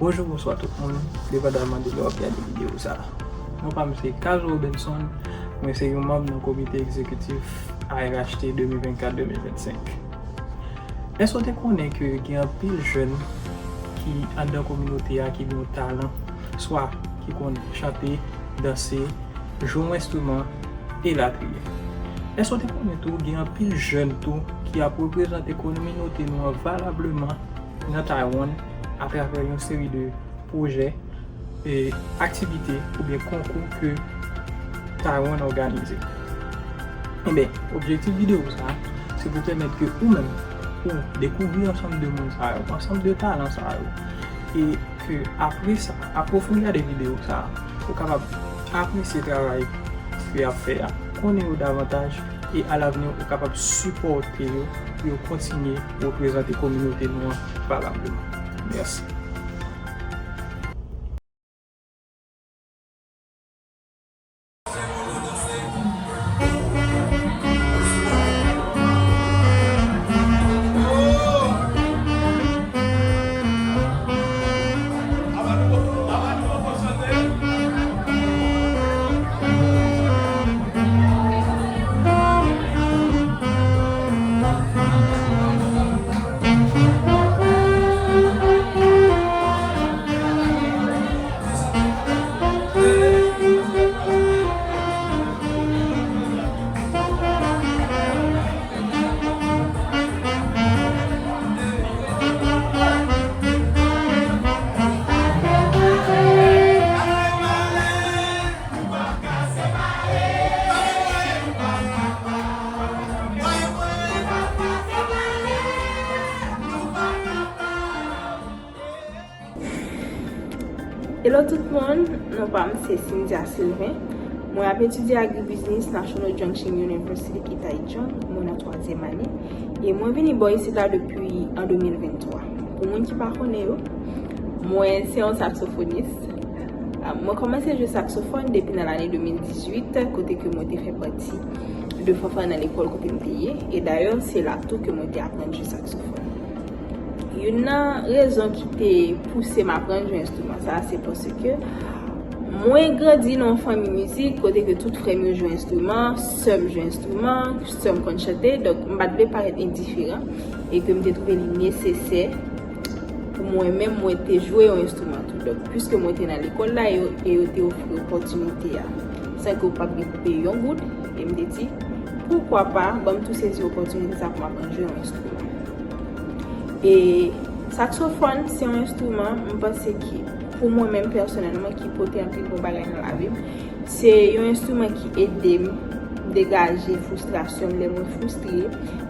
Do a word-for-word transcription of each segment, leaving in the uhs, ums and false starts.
Bonjou, bonswa tout moun, depandaman de lè w ap gade videyo sa a. Non pa m se Kazo Robenson, mwen se yon manm nan komite egzekitif A R H T de mil vennkat de mil vennsenk. Èske w te konnen ke gen anpil jèn ki anndan kominote a ki gen yon talan, swa ki konn chante, danse, jwe yon enstriman, elatriye? Èske w te konnen tou gen anpil jèn tou ki ap reprezante kominote nou an valableman nan Taiwan atravè yon seri de pwojè, e, aktivite oubyen konkou ke Taiwan òganize? Enben, objektif videyo sa a, se pou pèmèt ke ou menm, ou dekouvri ansanm de moun sa yo, ansanm de talan sa yo, e ke apre sa, apwofondi de videyo sa a, ou kapab apresye travay ke y ap fè a, konnen yo davantaj, e alavni, ou kapab sipòte yo pou yo kontinye reprezante kominote nou an valableman. Mèsi. Hello tout moun, non pa m se Cynthia Sylvain. Mwen ap etidye Agribusiness National Junction University ki Taichung. Mwen nan twazyèm ane. E mwen vini bò isit la depi an de mil venntwa. Pou moun ki pa konnen yo, mwen se yon saksofonis. Ah, mwen kòmanse jwe saksofòn depi nan lane de mil dizuit, kote ke mwen te fè pati de fanfa nan lekòl kote m te ye. E dayè, se la tou ke mwen te aprann jwe saksofòn. Youn nan rezon ki te pouse m aprann jwe enstriman sa a, se paske mwen grandi nan yon fanmi mizik kote ke tout frè m yo jwe enstriman, sè m jwe enstriman, sè m konn chante, donk m pa t vle parèt endiferan e ke m te twouve li nesesè pou mwen menm, mwen te jwe yon enstriman tou. Donk, piske mwen te nan lekòl la, yo, e yo te ofri opòtinite a, san ke w p ap gen pou peye yon goud, e m te di, poukwa pa, ban m tou sezi opòtinite sa pou m aprann jwe yon enstriman. E saksofòn, se yon enstriman, m panse ki, pou mwen menm pèsonèlman, ki pote anpil bon bagay nan lavi m. Se yon enstriman ki ede m degaje fristrasyon m lè mwen fristre.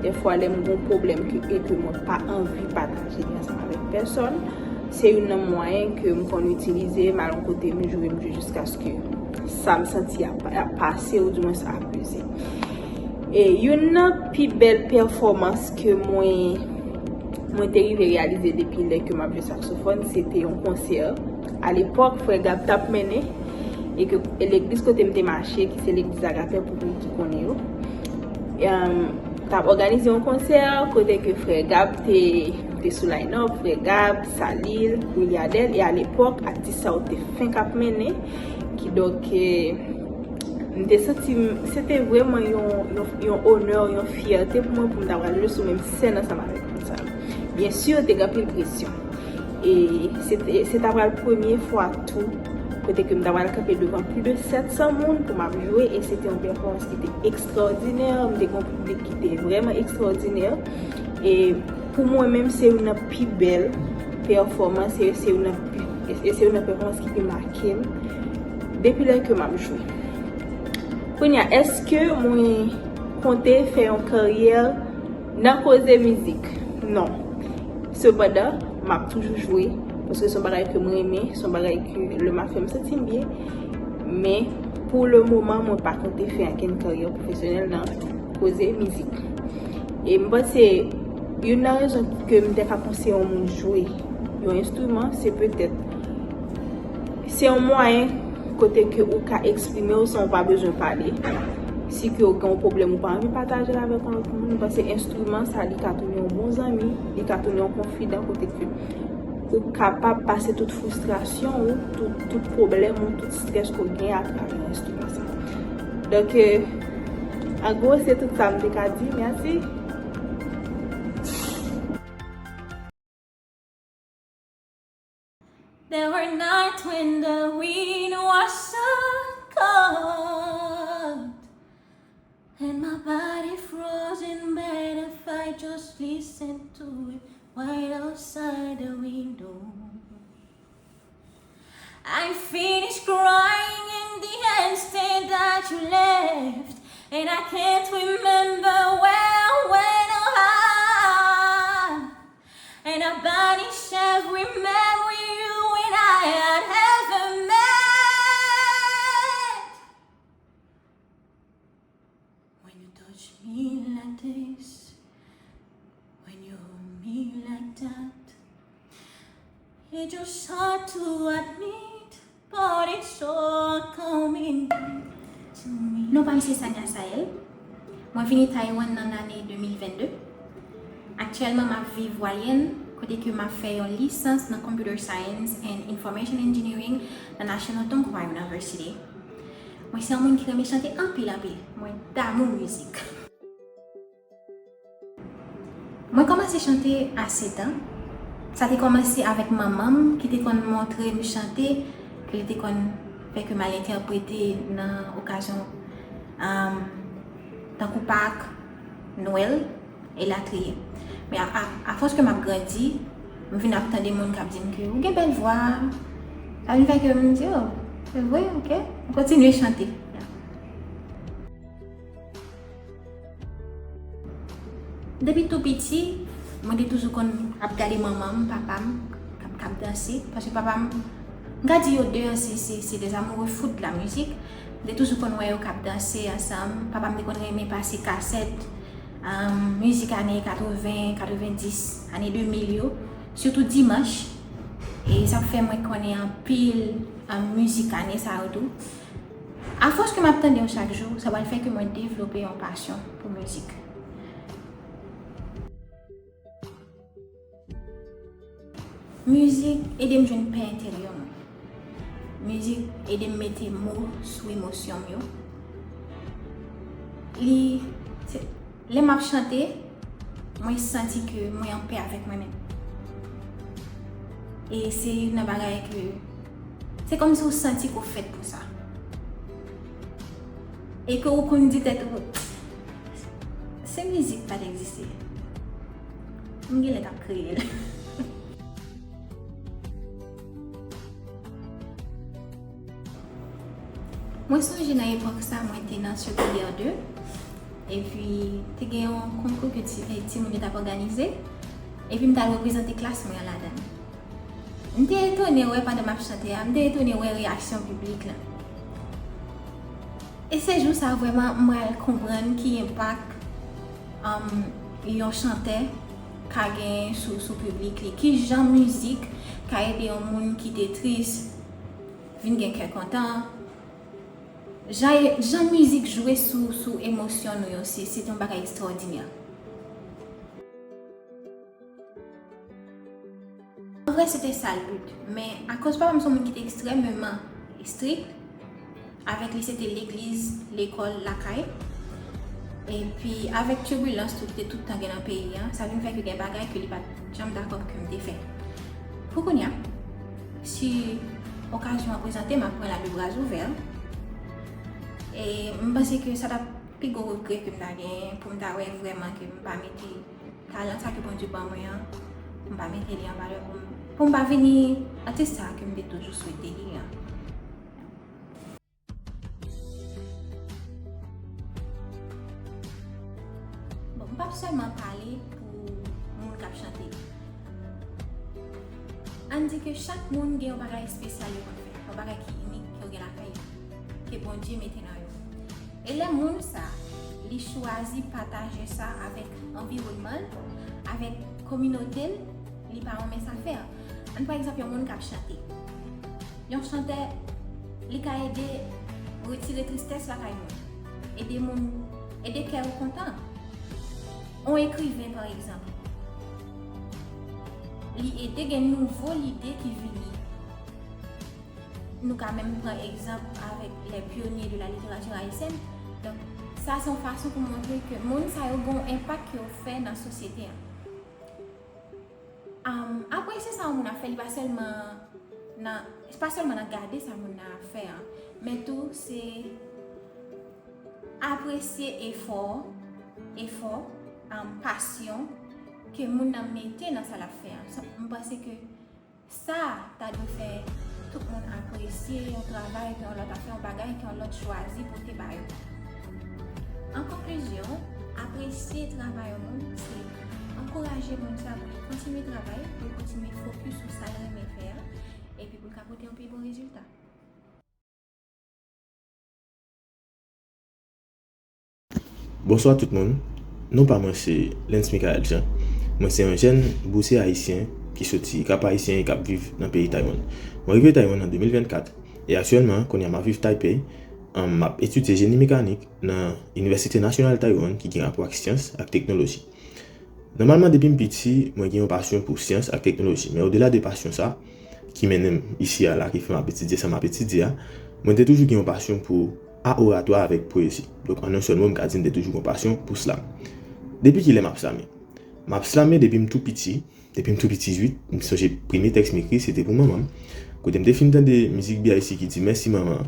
Dèfwa, lè m gen yon pwoblèm ke, e ke mwen pa anvi pataje li ansanm avèk pèsòn, se youn nan mwayen ke m konn itilize, m al yon kote, m jwe, m jwe jiskaske sa m santi a pa-, a pase, oudimwens apeze. E youn nan pi bèl pèfòmans ke mwen, mwen te rive reyalize depi lè ke m ap jwe saksofòn, se te yon konsè. Alepòk, frè Gab t ap mennen, e ke, e legliz kote m te mache, ki se legliz Agape pou moun ki konnen yo, em, t ap òganize yon konsè kote ke frè Gab te, te sou line-up, frè Gab, Salil, Williadel, e alepòk, atis sa yo te fenk ap mennen, kidonk, eh, m te santi m, se te vrèman yon, yon, yon onè, yon fyète pou mwen pou m ta pral jwe sou menm sèn ansanm avèk moun sa yo. Byen si, te gen anpil presyon. E se te, se ta pral premye fwa tou kote ke m ta pral kanpe devan plis de sèt san moun pou m ap jwe, e se te yon pèfòmans ki te ekstraòdinè, m te gen yon piblik ki te vrèman ekstraòdinè. E pou mwen menm, se youn nan pi bèl pèfòmans, e se youn nan pi, e se youn nan pèfòmans ki pi make m depi lè ke m ap jwe. Kounye a, èske mwen konte fè yon karyè nan koze mizik? Non. Sepandan, m ap toujou jwe, paske se yon bagay ke m renmen, se yon bagay ke lè m ap fè, m santi m byen. Men, pou le moman, mwen pa konte fè ankenn karyè pwofesyonèl nan koze mizik. E m panse, youn nan rezon ke m te ka konseye yon moun jwe yon enstriman, se petèt, se yon mwayen kote ke ou ka eksprime w san w pa bezwen pale. Si ke w gen yon pwoblèm ou pa anvi pataje l avèk yon lòt moun, m panse enstriman sa, li ka tounen yon bon zanmi, li ka tounen yon konfidan kote ke Ou kapab pase tout fristrasyon ou, tout, tout pwoblèm ou, tout strès ke w gen atravè enstriman sa. Donk, euh, an gwo, se tout sa m te ka di. Mèsi. There were nights when the wind was so cold and my body frozen, but if I just listen to it right outside the window. I finished crying in the instant that you left, and I can't remember where, when, or how. And I banish every memory you and I had ever made. When you touch me like this, when you hold me like that, it's just hard to admit, but it's all coming back to me. Non pa m se Sania Sael. Mwen vini Taiwan nan lane de mil vennde. Aktyèlman, m ap viv Hualien, kote ke m ap fè yon lisans nan Computer Science and Information Engineering nan National Tongkhua University. Mwen se yon moun ki renmen chante anpil, anpil. Mwen damou mizik. Mwen kòmanse chante a sèt an. Sa te kòmanse avèk manman m ki te konn montre m chante, ke li te konn fè ke m al entèprete nan okazyon, um, tankou Pak, Nwèl, elatriye. Men a, a, afòs ke m ap grandi, m vin ap tande moun k ap di m ke ou gen bèl vwa. Sa vin fè ke m di, "Oh, se vre, ok." M kontinye chante. Depi tou piti, mwen te toujou konn ap gade manman m, papa m, k ap, k ap danse. Paske papa m, m ka di yo de, se, se, se des amoureux fous de la musique. M te toujou konn wè yo k ap danse ansanm. Papa m te konn renmen pase kasèt, um, mizik ane katreven, katrevendis, ane de mil yo, sitou dimanch. E sa fè mwen konnen anpil, um, mizik ane sa yo tou. Afòs ke m ap tande yo chak jou, sa pral fè ke mwen devlope yon pasyon pou mizik. Mizik ede m jwenn pè enteryè mwen. Mizik ede m mete mo sou emosyon m yo. Li, se, lè m ap chante, mwen santi ke mwen anpè avèk mwen menm. E se youn nan bagay ke, se kòmsi w santi ke w fèt pou sa. E ke w konn di tèt ou, si mizik pa t egziste, m genlè t ap kreye l. Mwen sonje nan epòk sa, mwen te nan segondè de, epi te gen yon konkou ke ti, eh, timoun yo t ap òganize, epi m t al reprezante klas mwen an ladan l. M te etone wè pandan m ap chante a, m te etone wè reyaksyon piblik la. E se jou sa vrèman mwen al konprann ki enpak, um, yon chantè ka gen sou, sou piblik li. Ki jan mizik ka ede yon moun ki te tris vin gen kè kontan. Jan, jan mizik jwe sou, sou emosyon nou yo, se, se te yon bagay ekstwòdinè. An vrè, se te sa l but, men akoz papa m se yon moun ki te ekstrèmeman estrik, avèk li se te legliz, lekòl, lakay, epi avèk tibilans tou ki te tout tan gen nan peyi a, sa vin fè ke gen bagay ke li pa t janm dakò ke m te fè. Pou kounye a, si okazyon an prezante, m ap pran l a de bra ouvè, e m panse ke sa t ap pi gwo regrè ke m ta genyen pou m ta wè vrèman ke m pa mete talan sa ke Bondye ban mwen an, pou m pa mete li an valè, pou m, pou m pa vini atis sa ke m te toujou swete li an. Bon, m p ap sèlman pale pou moun k ap chante. Ann di ke chak moun gen yon bagay espesyal yo konn fè, yon bagay ki inik ke yo gen lakay yo, ke Bondye mete nan yo. E lè moun sa, li chwazi pataje sa avèk anviwònman l, avèk kominote l, li pa renmen sa fè. Ann pran egzanp yon moun k ap chante. Yon chantè, li ka ede retire tristès lakay moun, ede moun, ede kè yo kontan. Yon ekriven, pa egzanp, Li ede gen nouvo lide ki vini. Nou ka menm pran egzanp avèk les pionniers de la littérature haïtienne. Donk, sa se yon fason pou montre ke moun sa yo gen yon enpak ke yo fè nan sosyete a. Um, apresye sa yon moun ap fè, li pa sèlman nan, pa sèlman nan gade sa moun nan ap fè an, men tou se apresye efò, efò, um, pasyon ke moun nan mete nan sa l ap fè an. Sa, m panse ke sa ta dwe fè tout moun apresye yon travay ke yon lòt ap fè, yon bagay ke yon lòt chwazi pote ba yo. An konklizyon, apresye travay yon moun, se ankouraje moun sa pou li kontinye travay, pou li kontinye fokis sou sa l renmen fè a, epi pou l ka pote yon pi bon rezilta. Bonswa tout moun. Non pa mwen se Lens Michael Jean. Mwen se yon jèn bouse ayisyen ki soti Kap Ayisyen e k ap viv nan peyi Taiwan. Mwen rive Taiwan an de mil vennkat e aktyèlman, kounye a m ap viv Taipei. An, m ap etidye jeni mekanik nan Inivèsite Nasyonal Taiwan ki gen rapò ak syans ak teknoloji. Nòmalman, depi m piti, mwen gen yon pasyon pou syans ak teknoloji. Men odela de pasyon sa, ki mennen m isi a la, ki fè m ap etidye sa m ap etidye a, mwen te toujou gen yon pasyon pou a oratwa avèk pwezi. Donk, an yon sèl mo, m ka di m te toujou gen yon pasyon pou slam. Depi kilè m ap slame? M ap slame depi m tou piti, depi m tou piti, wi. M sonje premye tèks m ekri, se te pou manman m. Kote m te fin tande mizik B I C ki di mèsi manman.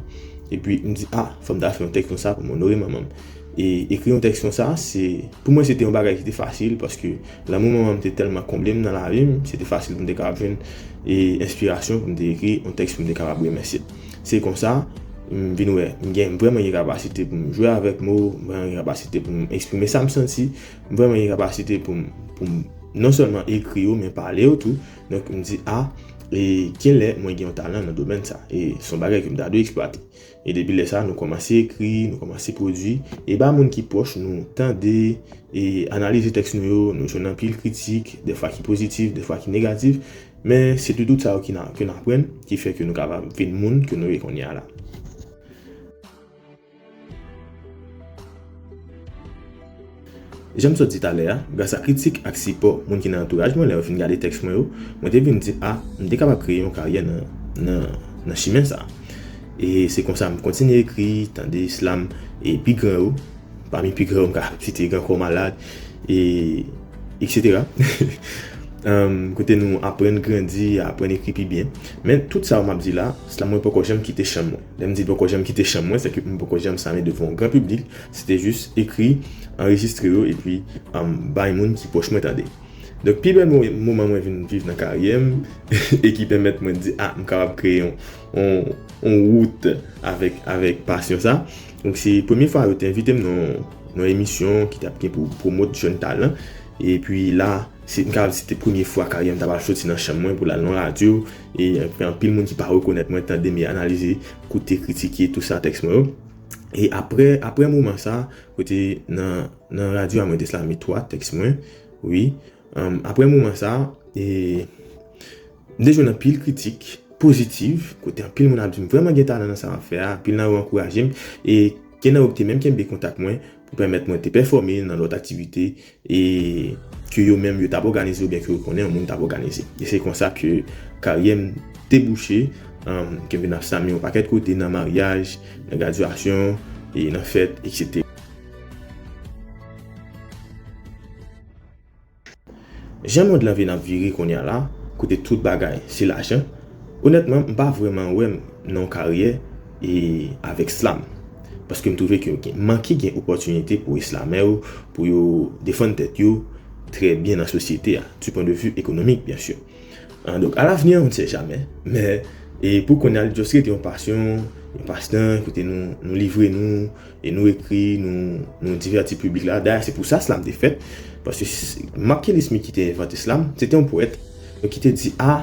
Epi m di, a, fò m ta fè yon tèks konsa pou m onore manman m. E ekri yon tèks konsa, se, pou mwen, se te yon bagay ki te fasil, paske lanmou manman m te tèlman konble m nan lavi m, se te fasil pou m te kapab jwenn, e, enspirasyon pou m te ekri yon tèks pou m te kapab remèsye l. Se konsa, m vin wè, m gen, m vrèman gen kapasite pou m jwe avèk mo, m vrèman gen kapasite pou m eksprime sa m santi, m vrèman gen kapasite pou m, pou m non sèlman ekri yo, men pale yo tou. Donk, m di, a, e, genlè mwen gen yon talan nan domèn sa. E se yon bagay ke m ta dwe eksplwate. E depi lè sa, nou kòmanse ekri, nou kòmanse pwodui, e ba moun ki pwòch nou tande e analize tèks nou yo, nou jwenn anpil kritik, dèfwa ki pozitif, dèfwa ki negatif, men se de tout sa yo ki n a, ke n aprann, ki fè ke nou kapab vin moun ke nou ye kounye a la. Jan m sot di talè a, gras a kritik ak sipò moun ki nan antouraj mwen lè yo fin gade tèks mwen yo, mwen te vin di, a, m te kapab kreye yon karyè nan, nan, nan chimen sa. E se konsa m kontinye ekri, tande slam, e pi gran yo, pami pi gran yo m ka site Gran Kò Malad, e, etsetera. Em, kote nou aprann grandi, aprann ekri pi byen. Men tout sa yo m ap di la, slam mwen poko janm kite chanm mwen. Lè m di poko janm kite chanm mwen, se ke m poko janm slame devan yon gran piblik. Se te jis ekri, anrejistre yo, epi, em, bay moun ki pwòch mwen tande. Donk, pi bèl mo-, moman mwen vin viv nan karyè m, e ki pèmèt mwen di, a, m kapab kreye yon, yon, yon wout avèk, avèk pasyon sa. Donk, se premye fwa yo te envite m nan, nan yon emisyon ki t ap gen pou pwomot jèn talan. Epi la, se, m kapab di se te premye fwa karyè m ta pral soti nan chanm mwen pou l al nan radyo. E, anfen, anpil moun ki pa rekonèt mwen tande m e analize, koute, kritike, tou sa, tèks mwen yo. E apre, apre moman sa, kote nan, nan radyo a, mwen te slame twa tèks mwen, wi. Em, apre moman sa, e, m te jwenn anpil kritik pozitif, kote anpil moun ap di m vrèman gen talan nan sa m ap fè a, anpil nan yo ankouraje m, e gen nan yo ki te menm kenbe kontak mwen pou pèmèt mwen te pèfòme nan lòt aktivite, e ke yo menm yo t ap òganize oubyen ke yo konnen yon moun t ap òganize. E se konsa ke karyè m debouche, em, ke m vin ap slame yon pakèt kote nan maryaj, nan gradyasyon, e nan fèt, etsetera. Jan mond lan vin ap vire kounye a la, kote tout bagay se lajan, onètman, m pa vrèman wè m nan yon karyè e avèk slam. Paske m twouve ke gen, manke gen opòtinite pou slamè yo, pou yo defann tèt yo trè byen nan sosyete a, du point de vue économique, bien sûr. An, donk, à l'avenir, on ne sait jamais, men, e pou kounye a, li just rete yon pasyon, yon pastan, kote nou, nou livre nou, e nou ekri, nou, nou divèti piblik la. Dayè, se pou sa slam te fèt, paske s-, Mark Kelly Smith ki te envante slam, se te yon powèt, donk ki te di, a,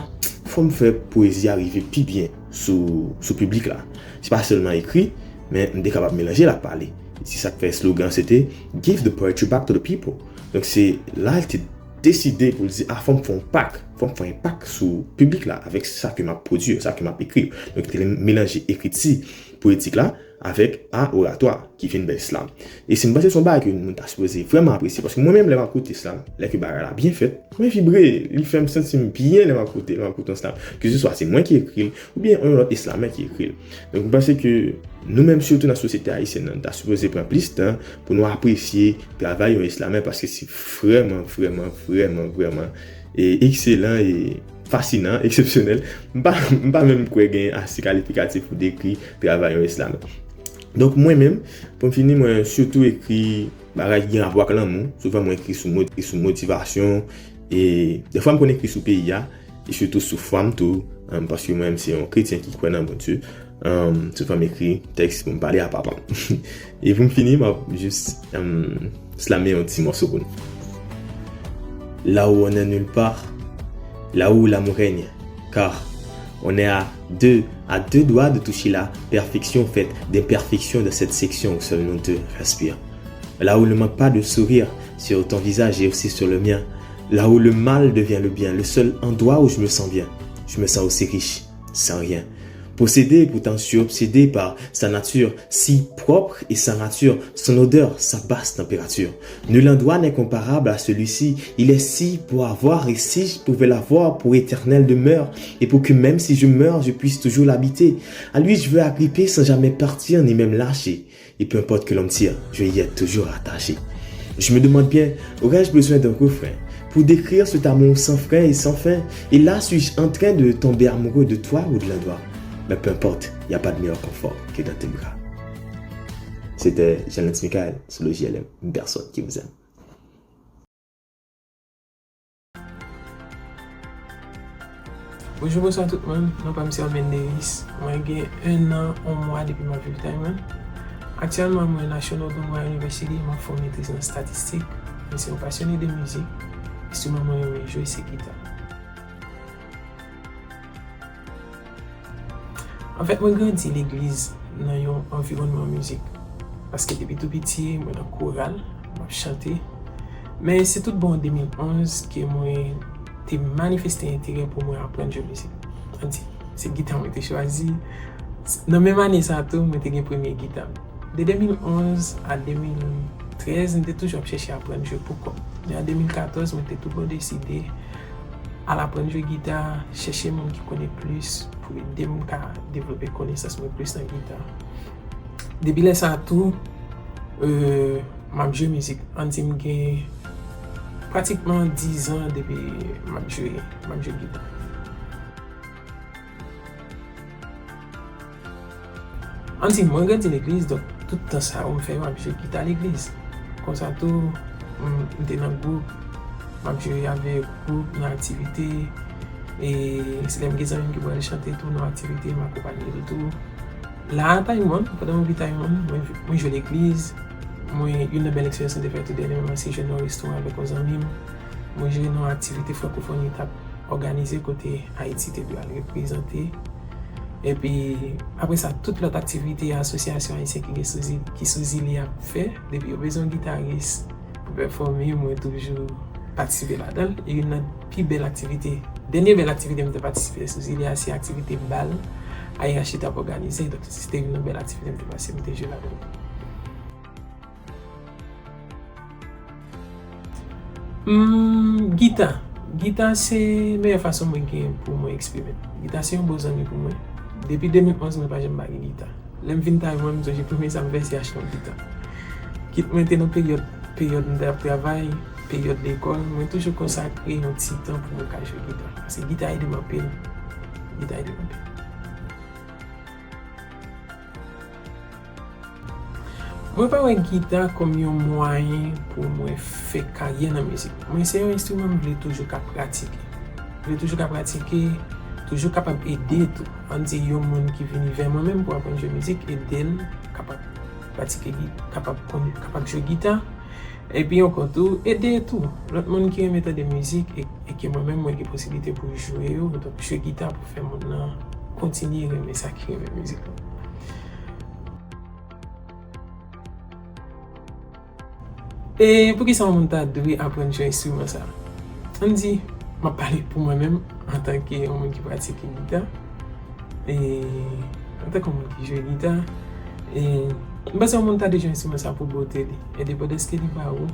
fò m fè pwezi a rive pi byen sou, sou piblik la. Se pa sèlman ekri, men m te kapab melanje l ak pale. Se sa k fè slogan se te Give the poetry back to the people. Donk se la l te deside pou l di, a, fò m fè yon pak, fò m fè yon pak sou piblik la avèk sa ke m ap pwodui, sa ke m ap ekri. Donk li te melanje ekriti, poetik la, avèk a oratwa ki vin bay slam. E si m panse se yon bagay ke moun ta sipoze vrèman apresye, paske mwen menm lè m ap koute slam, lè ke bagay la byen fèt, mwen vibre, li fè m santi m byen lè m ap koute, lè m ap koute yon slam. Ke se swa se mwen ki ekri l, oubyen yon lòt slamè ki ekri l. Donk, m panse ke nou menm, sitou nan sosyete ayisyèn nan, nou ta sipoze pran plis tan pou nou apresye travay yon slamè, paske se vrèman, vrèman, vrèman, vrèman, e, ekselan e fasinan, eksepsyonèl. M pa, m pa menm kwè gen ase kalifikatif pou dekri travay yon slamè. Donk, mwen menm, pou m fini, mwen sitou ekri bagay ki gen rapò ak lanmou. Souvan, mwen ekri sou mo-, ekri sou motivasyon. E defwa, m konn ekri sou peyi a, e sitou sou fwa m tou, um, paske mwen menm se yon kretyen ki kwè nan Bondye. Um, souvan, m ekri tèks pou m pale a papa m. E pou m fini, m ap jis, um, slame yon ti mòso pou nou. Là où on n'est nulle part, là où l'amour règne, car on est à deux, à deux doigts de toucher la perfection faite d'imperfection de cette section où seul nous deux respirons. Là où ne manque pas de sourire sur ton visage et aussi sur le mien. Là où le mal devient le bien, le seul endroit où je me sens bien. Je me sens aussi riche, sans rien. Possédé, pourtant je suis obsédé par sa nature si propre et sa nature, son odeur, sa basse température. Nul endroit n'est comparable à celui-ci. Il est si pour avoir, et si je pouvais l'avoir pour éternelle demeure, et pour que même si je meurs, je puisse toujours l'habiter. À lui, je veux agripper sans jamais partir, ni même lâcher. Et peu importe que l'on me tire, je y ai toujours attaché. Je me demande bien, aurais-je besoin d'un refrain pour décrire cet amour sans frein et sans fin ? Et là, suis-je en train de tomber amoureux de toi ou de l'endroit ? Mais peu importe, y a pas de meilleur confort que dans tes bras. C'était Jean-Lens Michael sur le J L M. Une personne qui vous aime. Bonjou, bonswa tout moun. Non pa m se Armen Deris. Mwen gen enn an, yon mwa depi m ap viv Taywann. Aktyèlman, mwen National Dong Hwa University, m ap fè yon metriz nan estatistik. Mwen se yon pasyone de mizik. Enstriman mwen renmen jwe se gita. Anfèt, mwen grandi legliz nan yon anviwònman mizik. Paske depi tou piti, mwen nan koral, m ap chante. Men se tout bò an de mil onz ke mwen te manifeste enterè pou mwen aprann jwe mizik. Ann di, se gita mwen te chwazi. Nan menm ane sa a tou, mwen te gen premye gita m. De de mil onz a de mil trèz, m te toujou ap chèche aprann jwe pou kò m. Men an de mil katòz, mwen te tou bon deside al aprann jwe gita, chèche moun ki konnen plis pou ede m ka devlope konesans mwen plis nan gita. Depi lè sa a tou, euh, m ap jwe mizik. Ann di m gen pratikman diz an depi m ap jwe, m ap jwe gita. Ann di, mwen grandi legliz, donk tout tan sa yo m fè yo m ap jwe gita legliz. Konsa tou, m, m te nan gwoup, m ap jwe avèk gwoup nan aktivite, e si lè m gen zanmi m ki pral chante tou nan aktivite, m akonpanye yo tou. La a Taywann, pandan mwen viv Taywann, mwen, mwen jwe legliz, mwen, youn nan bèl eksperyans mwen te fè tou dènyèman, se jwe nan yon restoran avèk yon zanmi m. Mwen jwe nan yon aktivite frankofoni t ap òganize kote Ayiti te dwe al reprezante. Epi, apre sa, tout lòt aktivite asosyasyon ayisyen ki gen sou zil, ki sou zile ap fè, depi yo bezwen yon gitaris pou pèfòme, mwen toujou patisipe ladan l. E youn nan pi bèl aktivite, dènye bèl aktivite m te patisipe sou zile a, se aktivite bal A R H T te ap òganize. Donk, se te youn nan bèl aktivite m te patisipe, m te jwe ladan l. Hmm, gita. Gita se meyè fason mwen gen pou mwen eksprime m. Gita se yon bon zanmi pou mwen. Depi de mil onz, mwen pa janm pa gen gita. Lè m vin Taywann, m sonje premye sa m fè, se achte yon gita. Kit mwen te nan peryòd, peryòd m t ap travay, peryòd lekòl, mwen toujou konsakre yon ti tan pou mwen ka jwe gita. Paske gita ede m anpil. Gita ede m anpil. Mwen pa wè gita kòm yon mwayen pou mwen fè karyè nan mizik. Mwen se yon enstriman m vle toujou ka pratike. M vle toujou ka pratike, toujou kapab ede tou. Ann di yon moun ki vini vè mwen menm pou aprann jwe mizik, ede l kapab pratike, gi-, kapab konn, kapab jwe gita. Epi ankò tou, ede tou lòt moun ki renmen tande mizik e, e ke mwen menm mwen gen posiblite pou jwe yo, donk jwe gita pou fè moun nan kontinye renmen sa ki renmen mizik lan. E poukisa yon moun ta dwe aprann jwe enstriman sa a? Ann di, m ap pale pou mwen menm antanke yon moun ki pratike gita. E Antanke yon moun ki jwe gita, e, m panse yon moun ta dwe jwe enstriman sa pou bote li. Endepandans ke li ba ou,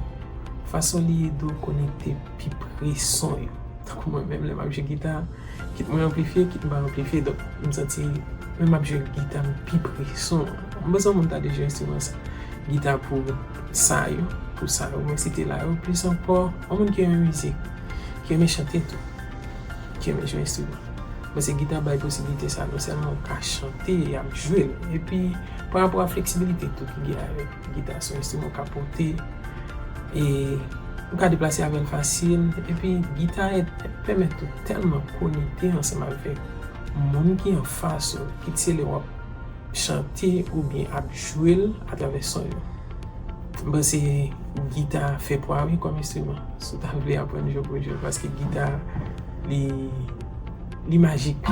fason li ede w konekte pi pre son yo. Tankou mwen menm, lè m ap jwe gita, kit mwen anplifye, kit m pa anplifye, donk, m santi, lè m ap jwe gita, m pi pre son an. M panse yon moun ta dwe jwe enstriman sa. Gita pou sa yo, pou sa yo, mwen site la yo, plis ankò, yon moun ki renmen mizik, ki renmen chante tou, ki renmen jwe enstriman. Paske gita bay posibilite sa, non sèlman ou ka chante, y ap jwe l, epi pa rapò a fleksibilite tou ki gen avèk gita, se yon enstriman ou ka pote, e ou ka deplase avè l fasil, epi gita ed, pèmèt ou tèlman konekte ansanm avèk moun ki anfas ou, kit se lè w ap chante oubyen ap jwe l atravè son yo. M panse gita fè pwa wi kòm enstriman. Si w ta vle aprann jwe pou jwe, paske gita, li, li majik.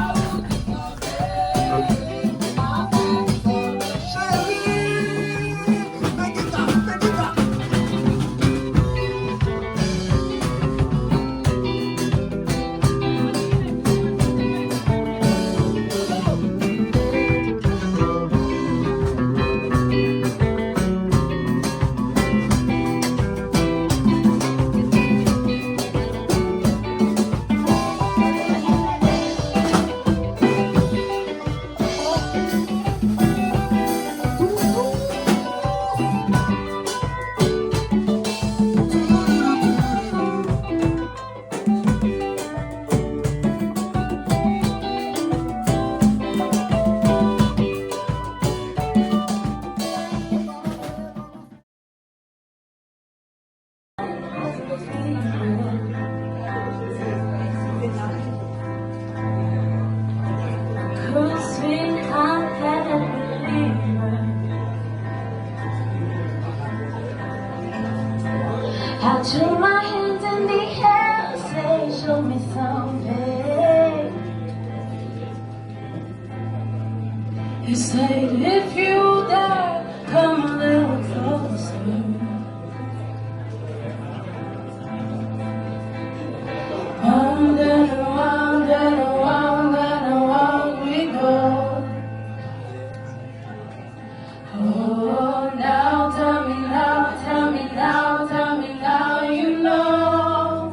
I threw my hands in the air, say, "Show me something." He said, "If you dare, come a little closer." Round and round and round and round we go. Oh, now tell me now, tell me now, tell me now you know.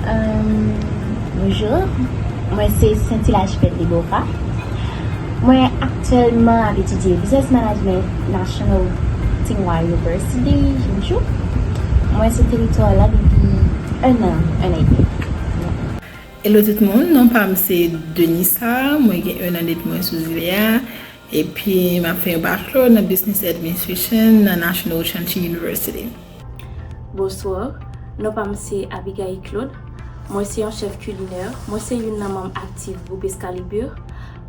Euh, bonjou, mwen se Sainty Lachapelle Deborah. Mwen aktyèlman ap etidye Business Management National Tsinghua University, Hsinchu. Mwen sou teritwa la depi un an, un an edmi. Hello tout moun, non pa m se Denisa, mwen gen un an depi mwen sou zile a, epi m ap fè yon bachelor nan Business Administration nan National Changchun University. Bonswa, non pa m se Abigail Claude. Mwen se yon chèf kilinè. Mwen se youn nan manm aktif gwoup Excalibur.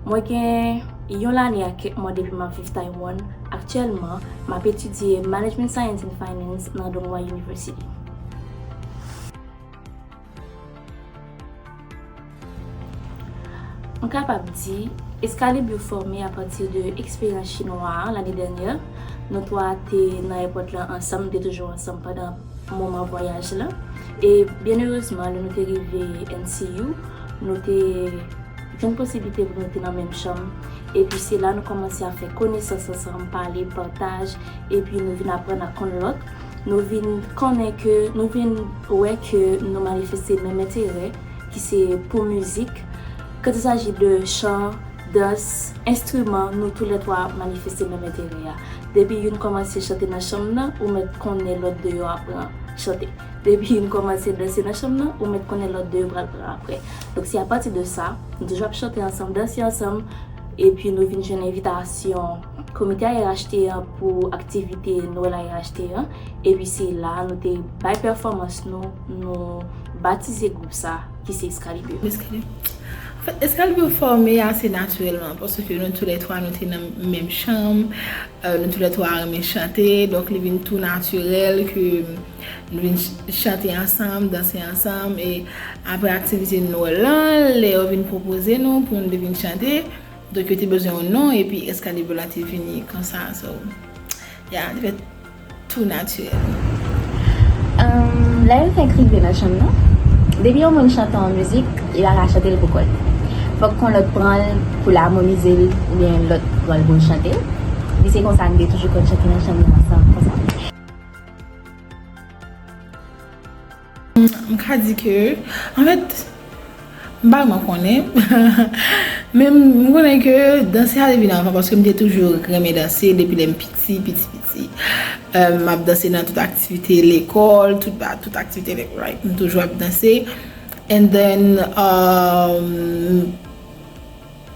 Mwen gen yon lane ak kèk mwa depi m ap viv Taiwan. Aktyèlman, m ap etidye Management Science and Finance nan Dong Hwa University. M kapab di, Excalibur fòme apati de eksperyans chinwa a lane dènyè. Nou twa te nan èpòt la ansanm, nou te toujou ansanm pandan moman vwayaj la. E byen erezman, lè nou te rive N C U, nou te jwenn posiblite pou nou te nan menm chanm. Epi se la nou kòmanse ap fè konesans ansanm, pale, pataj, epi nou vin aprann ak konn lòt. Nou vin konnen ke, nou vin wè ke nou manifeste menm enterè, ki se pou mizik. Quand il s'agit de chan, dans, enstriman, nou toulètwa manifeste menm enterè a. Depi youn kòmanse chante nan chanm nan, ou mèt konnen lòt deyò aprann chante. Depi youn kòmanse danse nan chanm nan, ou mèt konnen lòt deyò pral pran apre. Donk, se apati de sa, nou toujou ap chante ansanm, danse ansanm, epi nou vin jwenn envitasyon Komite A R H T an pou aktivite Nwèl A R H T an, epi se la nou te bay pèfòmans nou, nou batize gwoup sa ki se Excalibur. Excalibur. Anfèt, Excalibur fòme ase natirèlman, paske nou toulètwa nou te nan menm chanm, euh, nou toulètwa renmen chante, donk li vin tou natirèl ke nou vin ch-, chante ansanm, danse ansanm, e apre aktivite Nwèl lan, lè yo vin pwopoze nou pou nou te vin chante, donk yo te bezwen yon non, epi Excalibur la te vini konsa, so, yeah, li fèt tou natirèl. Ahn, lè yo fèk rive nan chanm nan, depi yon moun chante yon mizik, li pa ka chante l pou kò l. Fòk yon lòt pran l pou l amonize l, oubyen lòt pran l pou l chante l. Epi se konsa nou te toujou konn chante nan chanm nan ansanm, konsa. M ka di ke, anfèt, m pa vrèman konnen. Men m konnen ke danse a te vin anvan, paske m te toujou renmen danse depi lè m piti, piti, piti. Euh, m ap danse nan tout aktivite lekòl, tout ba-, tout aktivite lekòl, like, m toujou ap danse. And then, um,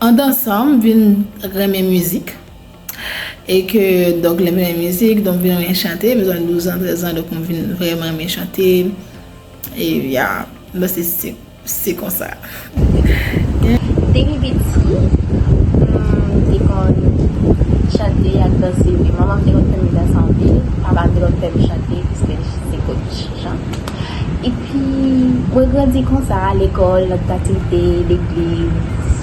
an dansan, m vin renmen mizik. E ke, donk, lè m renmen mizik, donk, m vin renmen chante, bezwen douz an, trèz an, donk, m vin vrèman renmen chante. E, ya, m panse se, se konsa. Depi piti, m te konn chante ak danse, wi. Manman m te konn fè m danse anpil, papa m te konn fè m chante, piske l se coach. Jan. Epi, mwen grandi konsa, lekòl, lòt aktivite, legliz.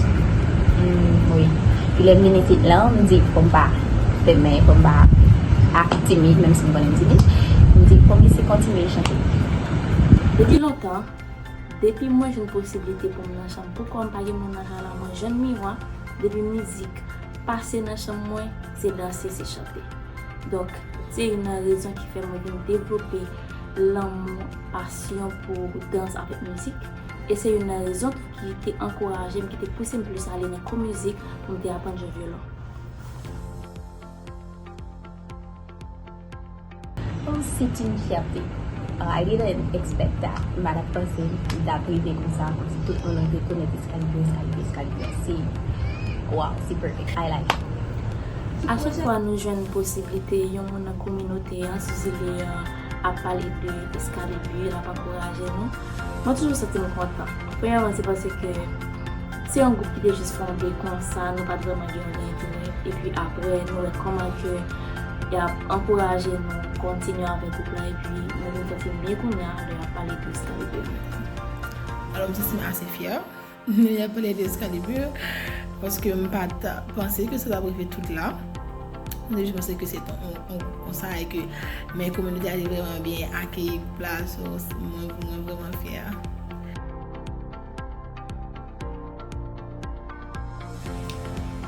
Hmm, wi. Epi lè m vin isit lan, m di, fò m pa fèmen, fò m pa ak timid, menm si m konnen m timid. M di, fò m eseye kontinye chante. Depi lontan, depi mwen jwenn posiblite pou m nan chanm, poukò m pa gen moun nan kay la, mwen jwenn miwa, depi mizik pase nan chanm mwen, se danse, se chante. Donk, se youn nan rezon ki fè mwen vin devlope lanmou, pasyon pou dans avèk mizik. E se youn nan rezon tou ki te ankouraje m, ki te pouse m plis ale nan kou mizik pou m te aprann jwe vyolon. Oh, c'est une fierté. Uh, I didn't expect that. M pa t ap panse m t ap rive konsa, pou tout moun rekonèt Excalibur, Excalibur, Excalibur. Se, wow, se perfect. I like it. A chak fwa nou jwenn posiblite yon moun nan kominote an, sou zile an, ap pale de Excalibur, l ap ankouraje nou, mwen toujou santi m kontan. Premyèman, se paske se yon gwoup ki te jis fonde konsa, nou pa t vrèman gen yon lyen dirèk. Epi apre, nou wè kòman ke y ap ankouraje nou kontinye avèk gwoup la, epi nou vin santi n byen kounye a lè y ap pale de Excalibur. Alò, m santi m ase fyè lè y ap pale de Excalibur, paske m pa t panse ke sa t ap rive tout la. M te jis panse ke se t on, on, on gwoup konsa e ke, men kominote a te vrèman byen akeyi gwoup la, so, mwen, mwen vrèman fyè.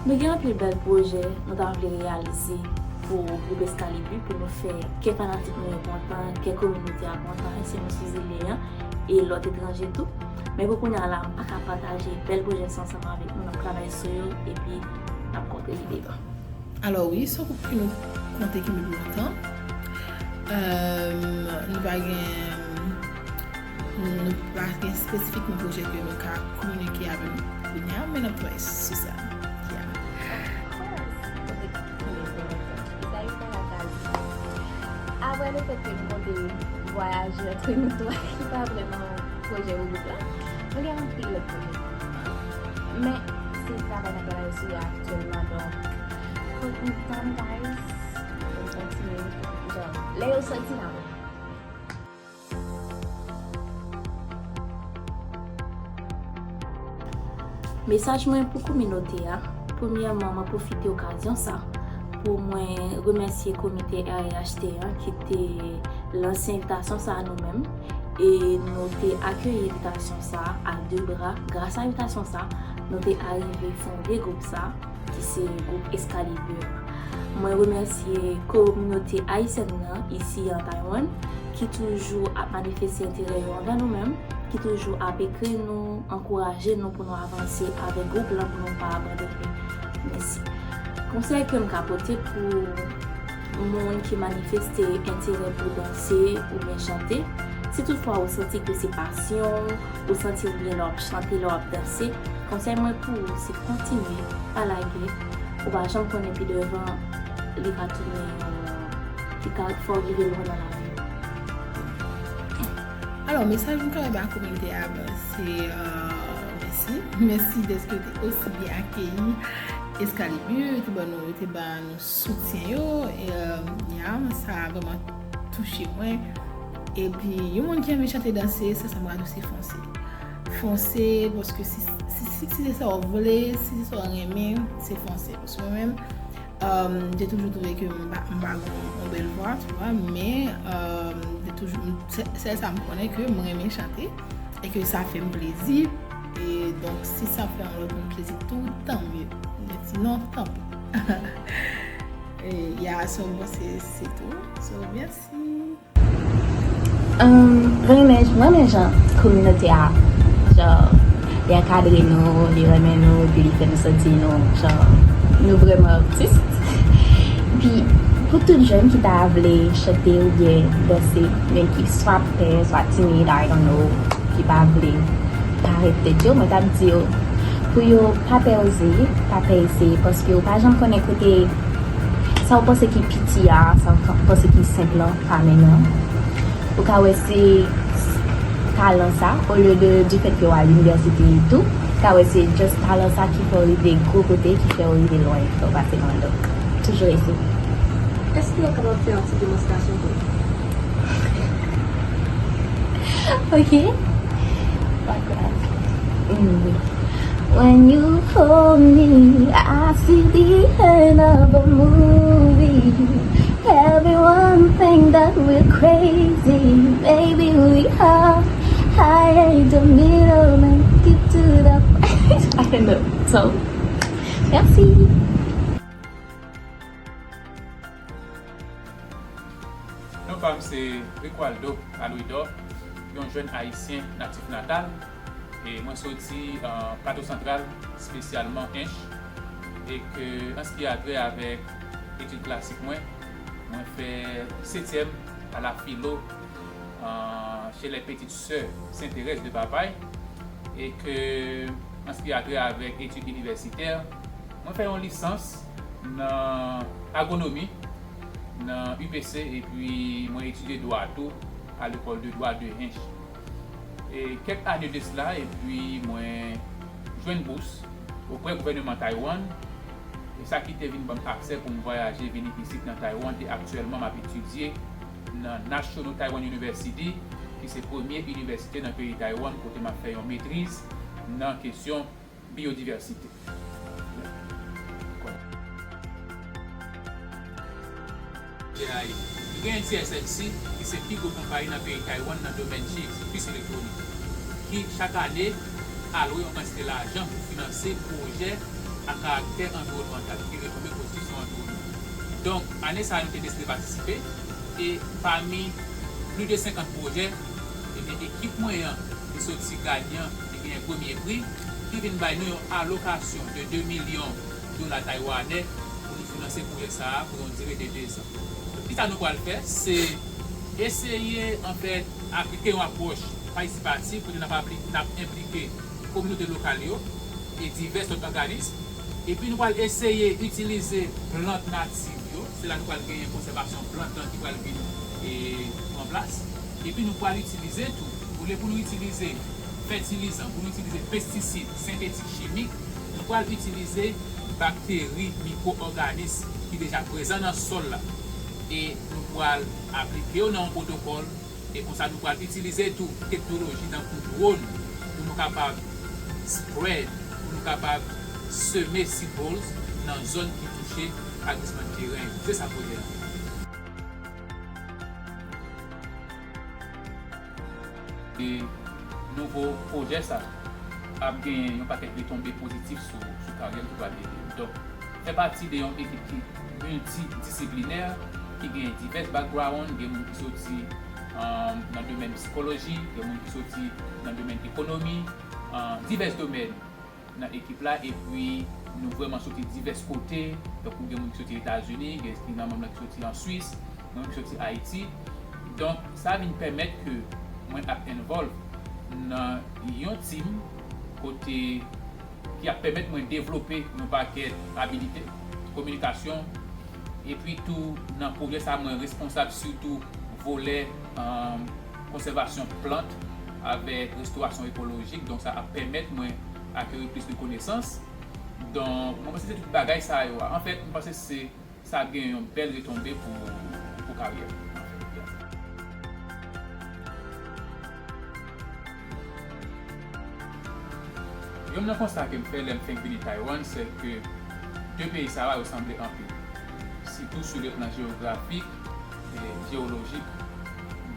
Nou gen anpil bèl pwojè nou ta vle reyalize pou gwoup Excalibur, pou nou fè kè fanatik nou yo kontan, kè kominote a kontan, e se nou sou zile an, e lòt etranje tou. Men pou kounye a la, m pa ka pataje bèl pwojè sa ansanm avèk nou, n ap travay sou yo, epi n ap kontre lide yo. Alò wi, se yon gwoup ke nou konte kenbe pou lontan. Euh, nou pa gen, nou pa gen espesifikman pwojè ke nou ka kominike avè nou kounye a, men n ap travay sou sa. Yeah. Of course, nou konte kenbe pou lontan. E sa yo fè la kazi. Apre le fèt ke nou konte vwayaje antre nou twa, ki pa vrèman pwojè pou gwoup la, nou gen anpil lòt pwojè. Men, se travay n ap travay sou yo aktyèlman, donk, fout nou tann, guys. Nou kontinye, jan, lè yo soti, n a wè. Mesaj mwen pou kominote a, premyèman, mwen pwofite okazyon sa pou mwen remèsye komite R E H T an ki te lanse envitasyon sa a nou menm, e nou te akeyi envitasyon sa a a de bra. Gras a envitasyon sa a, nou te arive fonde gwoup sa a, ki se gwoup Excalibur. Mwen remèsye kominote ayisyèn nan isi an Taiwan, ki toujou ap manifeste enterè yo anvè nou menm, ki toujou ap ekri nou, ankouraje nou pou nou avanse avèk gwoup lan, pou nou pa abandone. Mèsi. Konsèy ke m ka pote pou moun ki manifeste enterè pou danse oubyen chante, si toutfwa ou santi ke se pasyon w, ou santi w byen lè w ap chante, lè w ap danse, konsèy mwen pou ou, se kontinye, pa lage, Ou pa janm konnen pi devan, li ka tounen yon, li ka fè w rive lwen nan lavi. Alò, mesaj m ka bay ba kominote a, se euh, mèsi. Mèsi dèske yo te osi byen akeyi Excalibur, yo te ban nou, yo te ban nou soutyen yo. E, euh, ya, sa vrèman touche mwen. Epi, yon moun ki renmen chante danse, sa, sa m ka di w, se fonse. Fonse, paske si, si, si, si se sa w vle, si se sa w renmen, se fonse. Paske mwen menm, euh, m te toujou twouve ke m pa, m pa gen yon bèl vwa, tu vois, men euh, m te toujou, m- sè- sèl sa m konnen ke m renmen chante e ke sa fè m plezi. E donk, si sa fè yon lòt moun plezi tou, tanmye. Men sinon, tanpri. E ya, so, bon, se se tou. So, mèsi. Mwen renmen, mwen renmen jan kominote a, jan, li ankadre nou, li renmen nou, epi li fè nou santi nou, jan, nou vrèman atis. Epi, pou tout jèn ki ta vle chante oubyen danse, men ki swa pè, swa timid, I don't know, ki pa vle parèt tèt yo, mwen t ap di yo, pou yo pa pè oze, pa pè eseye, paske ou pa janm konnen kote sa ou panse ki piti a, sa ou panse ki senp lan, ka mennen w. Ou ka wè se talan sa, olye de du fait ke w al inivèsite etou, ou ka wè se just talan sa ki fè w rive gwo kote, ki fè w rive lwen, ki fè w pase lwen. Donk, toujou eseye. Èske w kapab fè yon ti demonstrasyon pou nou? Ok. Pa grav. Mm, wi. When you hold me, I see the end of a movie. Everyone think that we're crazy. Maybe we are. I hate the middle and get to the point. I don't know. So, merci. Non pa m se Riqualdo Alouidor, yon jèn ayisyen natif natal, e mwen soti Plato Santral, espesyalman Ench, e ke an sa ki a trè avèk etid klasik mwen, mwen fè setyèm a la filo chez les petites sœurs Sainte Thérèse de Papay, e ke an sa ki a trè avèk etid inivèsitè, mwen fè yon lisans nan agwonomi nan U P C, epi mwen etidye dwa tou a lekòl de dwa de Ench. E kèk ane de sila, epi mwen jwenn bous oprè gouvèneman Taiwan, e sa ki te vin ban m aksè pou m vwayaje vini isit nan Taiwan, e aktyèlman m ap etidye nan National Taiwan University, ki se premye inivèsite nan peyi Taiwan kote m ap fè yon metriz nan kesyon biyodivèsite. Nou genyen T S M C, ki se pi gwo konpayi nan peyi Taiwan nan domèn chip, pis elektwonik, ki chak ane alwe yon kantite lajan pou finanse pwojè a karaktè anviwònmantal, ki rekonmen pwodiksyon anviwònman. Donk, ane sa a, nou te deside patisipe, e pami plis de senkant pwojè, ebyen, ekip mwen an, ki soti ganyan, ki genyen premye pri, ki vin bay nou yon alokasyon de de milyon dola taywanè pou nou finanse pwojè sa a pou yon dire de dezan. Donk, kisa nou pral fè? Se eseye, anfèt, aplike yon apwòch patisipatif kote n ap apli-, n ap enplike kominote lokal yo e divès lòt òganis. Epi nou pral eseye itilize plant natif yo. Se la nou pral genyen konsèvasyon plant lan ki pral vin, e, pran plas. Epi nou pral itilize tou, olye pou nou itilize fètilizan, pou nou itilize pestisid sentetik chimik, nou pral itilize bakteri, mikwo-òganis ki deja prezan nan sòl la. E nou pral aplike yo nan yon pwotokòl, e konsa nou pral itilize tou teknoloji tankou dwòn pou nou kapab spread, pou nou kapab seme seed balls nan zòn ki touche pa glisman teren yo. Se sa pwojè a. E nouvo pwojè sa ap genyen yon pakèt retonbe pozitif sou, sou karyè m ki pral devlope. Donk, fè pati de yon ekip ki miltidisiplinè, ki gen divès background, gen moun ki soti, um, nan domèn sikoloji, gen moun ki soti nan domèn ekonomi, uh, divès domèn nan ekip la, epi nou vrèman soti divès kote, tankou gen moun ki soti Etazini, gen ki nan manm lan ki soti an Swis, gen moun ki soti Ayiti. Donk, sa vin pèmèt ke mwen ap involve nan yon team kote ki ap pèmèt mwen devlope yon pakèt abilite. kominikasyon. Epi tou, nan pwojè sa a, mwen responsab sitou volè, um, konsèvasyon plant avèk restorasyon ekolojik. Donk, sa ap pèmèt mwen akeri plis de konesans. Donk, mwen panse se tout bagay sa yo a. Anfèt, mwen panse se, sa ap gen yon bèl retonbe pou, pou karyè m. Yonn nan konsta ke m fè lè m fenk vini Taiwan, se ke de peyi sa yo sanble anpil, sitou sou le plan jewografik e jewolojik.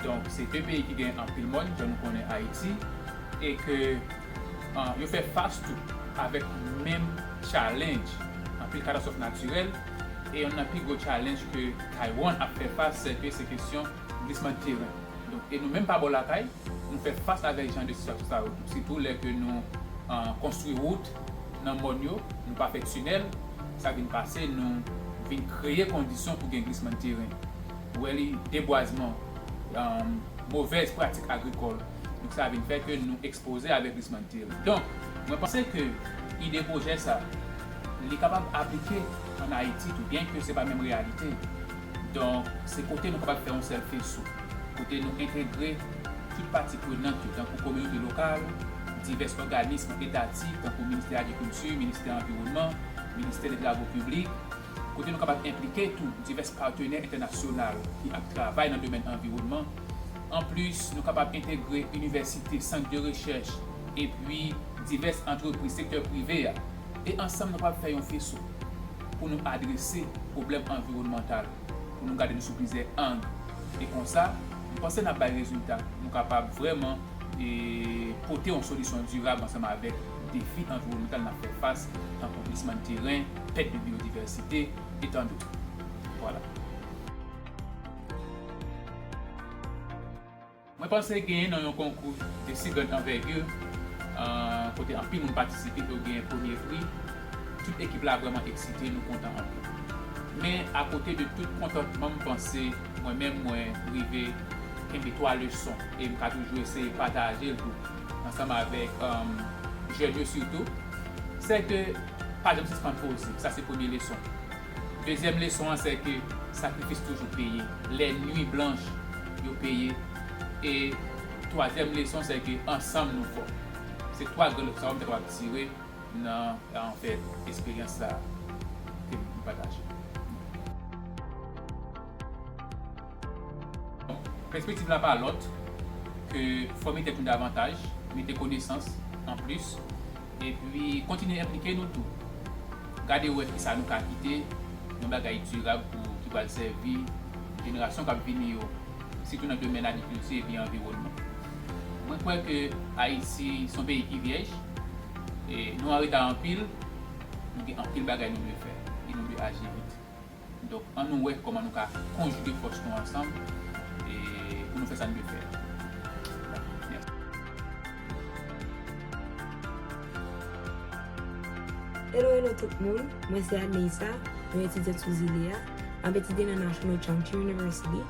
Donk, se de peyi ki gen anpil mòn, jan nou konnen Ayiti, e ke, ah, yo fè fas tou avèk menm challenge, anpil katastwòf natirèl, e yonn nan pi gwo challenge ke Taiwan ap fè fas, se ke se kesyon glisman de teren. Donk, e nou menm pa bò lakay, nou fè fas avèk jan de sitiyasyon sa yo tou. Sitou lè ke nou, ah, konstwi wout nan mòn yo, nou pa fè tinèl, sa vin pase, nou vin kreye kondisyon pou gen glisman de teren. Ou wè li, debwazman, ah, movèz pratik agrikòl. Donk, sa vin fè ke nou ekspoze avèk glisman de teren. Donk, mwen panse ke ide pwojè sa, li kapab aplike ann Ayiti tou, byenke se pa menm reyalite. Donk, se kote nou kapab fè yon sèl feso, kote nou entegre tout pati prenant yo, tankou kominote lokal, divès òganis etatik, tankou Ministè Agrikilti, Ministè Anviwònman, Ministè de Travo Piblik, kote nou kapab enplike tou divès patenè entènasyonal ki ap travay nan domèn anviwònman. Anplis, nou kapab entegre inivèsite, sant de rechèch, epi divès antrepriz sektè prive a. E ansanm, nou kapab fè yon feso pou nou adrese pwoblèm anviwònmantal, pou nou gade nou sou plizyè ang. E konsa, m panse n ap bay rezilta. Nou kapab vrèman, e, pote yon solisyon dirab ansanm avèk defi anviwònmantal n ap fè fas, tankou glisman de teren, pèt de biyodivèsite, e tan dòt. Vwala. Mwen panse genyen nan yon konkou de si grand anvègi, ah, kote anpil moun patisipe e yo genyen premye pri, tout ekip la vrèman eksite, nou kontan anpil. Men, akote de tout kontantman, m panse mwen menm, mwen rive kenbe twa leson e m ka toujou eseye pataje l tou ansanm avèk, um, jèn yo sitou. Se ke pa janm sispann poze, sa se premye leson. Dezyèm leson an, se ke sakrifis toujou peye. Lè nwi blanch, yo peye. E twazyèm leson, se ke ansanm nou fò. Se twa gran leson sa yo m te kapab tire nan, anfèt, esperyans sa ke m pataje. Pèspektiv la pa lòt ke fòme tèt nou davantaj, mete konesans an plis, epi kontinye enplike nou tou. Gade wè kisa nou ka kite, yon bagay dirab pou ki pral sèvi jenerasyon k ap vini yo, sitou nan domèn agrikilti epi anviwònman. Mwen kwè ke Ayiti se yon peyi ki vyèj, e nou an reta anpil, nou gen anpil bagay nou dwe fè, e nou dwe aji vit. Donk, ann nou wè kòman nou ka konjige fòs nou ansanm, e pou nou fè sa n dwe fè. Mèsi. Hello, hello tout moun. Mwen se Aneisa, yon etidyant sou zile a. M ap etidye nan National Changchun University.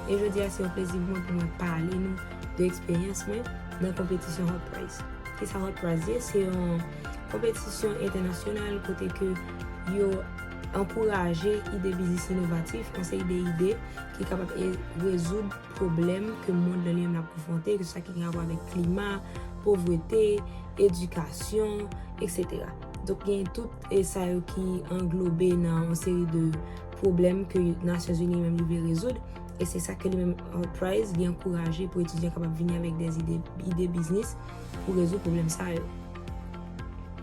E jodi a, se yon plezi pou mwen pou mwen pale nou de eksperyans mwen nan konpetisyon Hot Prize. Kisa Hot Prize ye? Se yon konpetisyon entènasyonal kote ke yo ankouraje ide biznis inovatif, yon seri de ide ki kapab e-, rezoud pwoblèm ke mond lan li menm l ap konfwonte, ke se sa ki gen rapò avèk klima, povrete, edikasyon, etsetera. Donk, gen tout, e, sa yo ki anglobe nan yon seri de pwoblèm ke Nasyonzini menm li vle rezoud. E se sa ke li menm Hot Prize, li ankouraje pou etidyan kapab vini avèk de ide, ide biznis pou rezoud pwoblèm sa yo.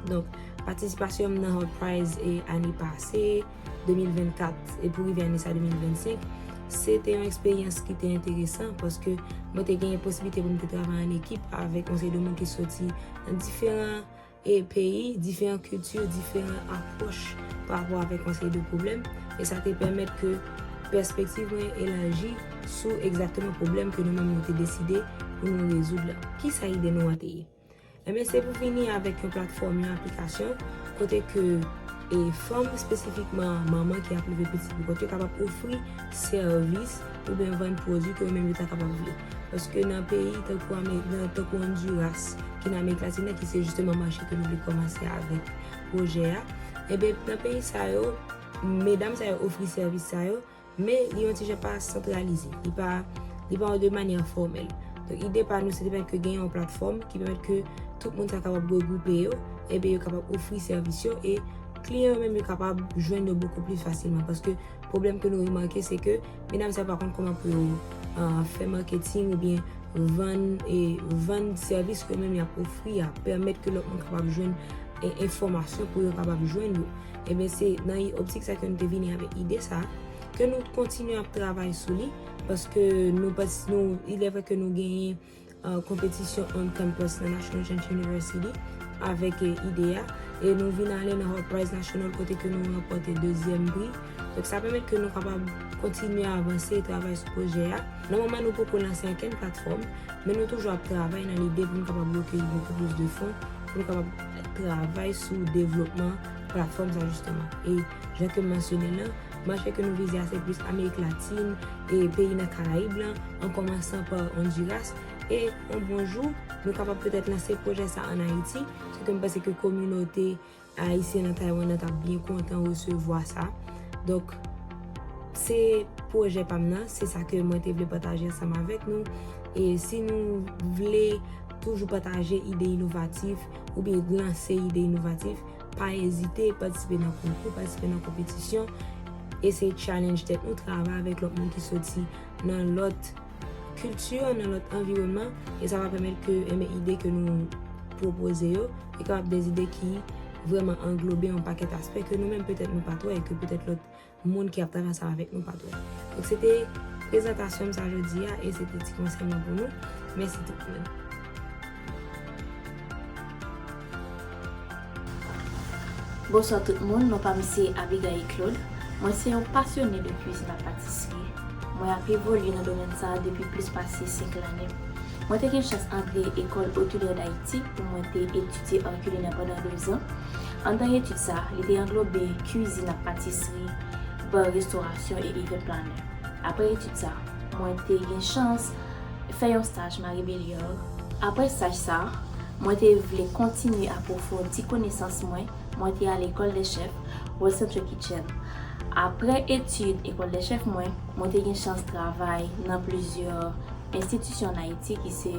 Donk, patisipasyon m nan Hot Prize, e, ane pase, de mil vennkat, e pou rive ane sa de mil vennsenk, se te yon eksperyans ki te enteresan paske mwen te genyen posiblite pou m te travay an ekip avèk yon seri de moun ki soti nan diferan e peyi, diferan kilti, diferan apwòch pa rapò avèk yon seri de pwoblèm, e sa te pèmèt ke pèspektiv mwen elaji sou egzakteman pwoblèm ke nou menm nou te deside pou nou rezoud la. Kisa ide nou an te ye? Enben, se pou vini avèk yon platfòm, yon aplikasyon, kote ke, e, fanm, espesifikman manman ki ap leve pitit pou kont yo, kapab ofri sèvis oubyen vann pwodui ke yo menm yo ta kapab vle. Paske nan peyi tankou Ame-, nan, tankou Honduras, ki nan Amerik Latin nan, ki se jisteman mache ke nou vle kòmanse avèk pwojè a, enben, nan peyi sa yo, medam sa yo ofri sèvis sa yo, men li yon ti jan pa santralize. Li pa, li pa de manyè fòmèl. Donk, ide pa nou, se te pèmèt ke gen yon platfòm ki pèmèt ke tout moun sa kapab regwoupe yo, epi yo kapab ofri sèvis yo, e kliyan yo menm yo kapab jwenn yo bokou pli fasilman. Paske pwoblèm ke nou remake, se ke medam sa yo pa konn kòman pou yo, ah, fè marketing oubyen vann, e vann sèvis ke menm y ap ofri a, pèmèt ke lòt moun kapab jwenn, e, enfòmasyon pou yo kapab jwenn yo. Ebyen, se nan i-, optik sa ke nou te vini avèk ide sa, ke nou kontinye ap travay sou li, paske nou pas-, nou, il est vrai ke nou genyen, ah, konpetisyon on campus nan National Chance University avèk, e, ide a, e nou vin ale nan Hawk Prize National kote ke nou ranpòte dezyèm pri. Donk, sa pèmèt ke nou kapab kontinye avanse e travay sou pwojè a. Nan moman, nou poko lanse ankenn platfòm, men nou toujou ap travay nan lide pou nou kapab rekeyi bokou plis de fon, pou nou kapab travay sou devlopman platfòm sa, jisteman. E jan ke m mansyone l lan, mache ke nou vize a se plis Amerik Latin e peyi nan Karayib lan, an kòmansan pa Honduras. E yon bon jou, nou kapab petèt lanse pwojè sa an Ayiti, se ke m panse ke kominote ayisyen nan Taiwan nan t ap byen kontan resevwa sa. Donk, se pwojè pa m nan, se sa ke mwen te vle pataje ansanm avèk nou. E si nou vle toujou pataje ide inovatif oubyen lanse ide inovatif, pa ezite patisipe nan konkou, patisipe nan konpetisyon, eseye challenge tèt nou, travay avèk lòt moun ki soti nan lòt kilti, nan lòt anviwònman, e sa va pèmèt ke, enben, ide ke nou pwopoze yo, e kapab de ide ki vrèman anglobe yon pakèt aspè ke nou menm petèt nou pa t wè, e ke petèt lòt moun ki ap travay ansanm avèk nou pa t wè. Donk, se te prezantasyon m sa jodi a, e se te ti konsèy mwen pou nou. Mèsi tout moun. Bonswa tout moun, non pa m se Abigail Claude. Mwen se yon pasyone de kwizin ak patisri. Mwen ap evolye nan domèn sa a depi plis pase senk lane. Mwen te gen chans antre École Hôtelière d'Haïti pou mwen te etidye ar kilinè pandan dezan. Anndan etid sa, li te anglobe kwizin ak patisri, bar, restorasyon e event planner. Apre etid sa, mwen te gen chans fè yon staj Marie Béliard. Apre staj sa, mwen te vle kontinye apwofondi konesans mwen, mwen te al École des Chefs, World Central Kitchen. Apre etid École des Chefs mwen, mwen te gen chans travay nan plizyè enstitisyon ann Ayiti ki se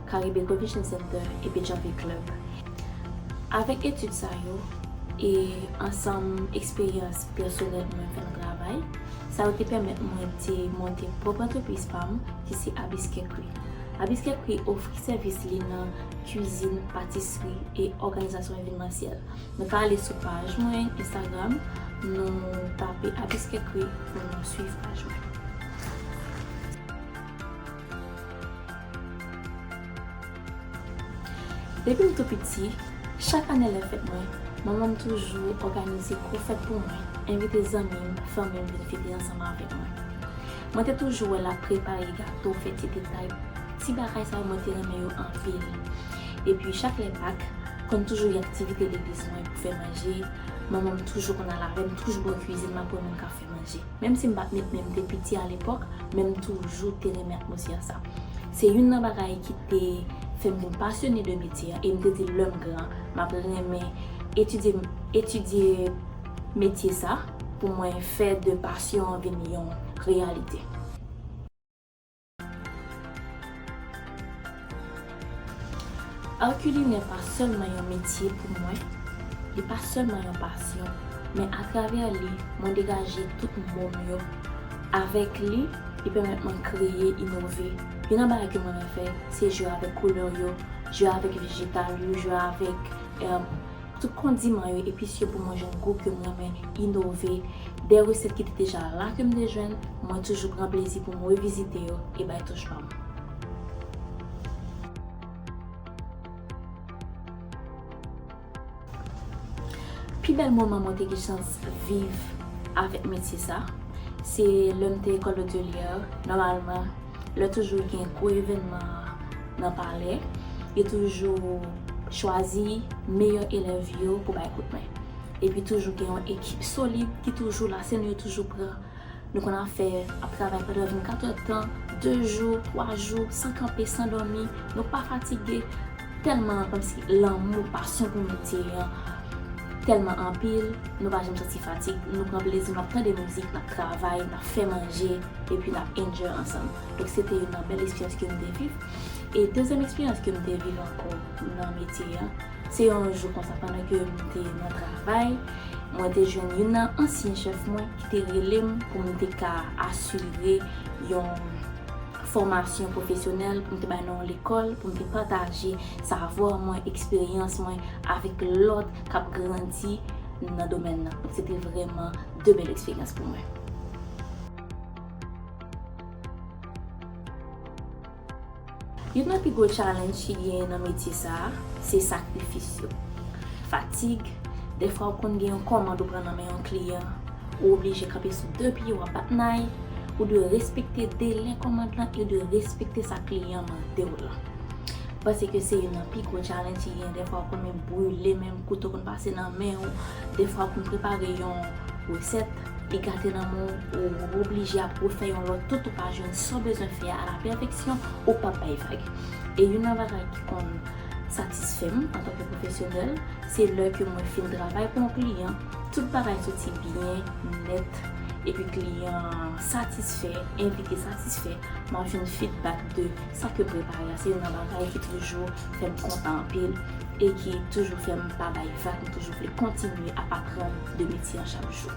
Caribbean Convention Center epi Janvier Club. Avèk etid sa yo e ansanm eksperyans pèsonèl mwen fè nan travay, sa yo te pèmèt mwen te monte pwòp antrepriz pa m ki se Abis Cakery. Abis Cakery ofri sèvis li nan kwizin, patisri e òganizasyon evenmansyèl. Nou ka ale sou paj mwen Instagram, nou tape Abis Cakery pou nou swiv paj mwen. Depi m tou piti, chak ane lè fèt mwen, manman m toujou òganize gwo fèt pou mwen, envite zanmi m, fanmi m vin fete ansanm avèk mwen. Mwen te toujou wè l ap prepare gato, fè ti detay, ti bagay sa yo mwen te renmen yo anpil. Epi chak lè Pak, konn toujou gen aktivite legliz mwen pou fè manje, manman m toujou konn al avè m, toujou bò kwizin m, aprann moun ka fè manje. Menm si m pa t met men, m te piti alepòk, men m toujou te renmen atmosfè sa. Se youn nan bagay ki te fè m vin pasyone de metye a, e m te di lè m gran, m ap renmen etidye, etidye metye sa pou mwen fè de pasyon an vin yon reyalite. Ar kilinè pa sèlman yon metye pou mwen, li pa sèlman yon pasyon, men atravè li, mwen degaje tout mo m yo. Avèk li, li pèmèt mwen kreye, inove. Youn nan bagay ke mwen renmen fè, se jwe avèk koulè yo, jwe avèk vejetal yo, jwe avèk, èm, tout kondiman yo, epis yo pou mwen jwenn gou ke m renmen inove. De resèt ki te deja la ke m te jwenn, mwen toujou pran plezi pou m revizite yo e bay touch pa m. Pi bèl moman mwen te gen chans viv avèk metye sa, se lè m te lekòl otelye, nòmalman, lè toujou gen gwo evènman nan palè, yo toujou chwazi meyè elèv yo pou bay koutmen. Epi toujou gen yon ekip solid ki toujou la, se nou yo toujou pran. Nou konn ap fè, ap travay pandan vennkat èdtan, de jou, twa jou, san kanpe, san dòmi. Nou pa fatige, tèlman kòmsi lanmou, pasyon pou metye an. tèlman anpil, nou pa janm santi fatig, nou pran plezi, n ap tande mizik, n ap travay, n ap fè manje, epi n ap enjoy ansanm. Donk, se te youn nan bèl eksperyans ke m te viv. E dezyèm eksperyans ke m te viv ankò nan metye a, se yon jou konsa, pandan ke m te nan travay, mwen te jwenn youn nan ansyen chèf mwen ki te rele m pou m te ka asire yon fòmasyon pwofesyonèl, pou m te bay nan yon lekòl, pou m te pataje savwa mwen, eksperyans mwen avèk lòt k ap grandi nan domèn nan. Donk, se te vrèman de bèl eksperyans pou mwen. Youn nan pi gwo challenge ki genyen nan metye sa a, se sakrifis yo. Fatig, dèfwa ou konn gen yon kòmand ou pran nan men yon kliyan, ou oblije kanpe sou de pye w ap bat nay, ou dwe respekte delè kòmand lan e ou dwe respekte sa kliyan mande w lan. M panse ke se youn nan pi gwo challenge ki genyen, dèfwa ou konn menm brile menm, kouto konn pase nan men w, dèfwa ou konn prepare yon resèt, li gate nan men w, ou oblije ap refè yon lòt tout, ou pa jwenn sa w bezwen fè a la pèfeksyon, ou p ap bay vag. E youn nan bagay ki konn satisfè m antanke pwofesyonèl, se lè ke mwen fin travay pou yon kliyan, tout bagay soti byen, nèt, epi kliyan an satisfè, envite satisfè, m ap jwenn feedback de sa ke m prepare a. Se youn nan bagay ki toujou fè m kontan anpil e ki toujou fè m pa bay vag, m toujou vle kontinye ap aprann de metye an chak jou.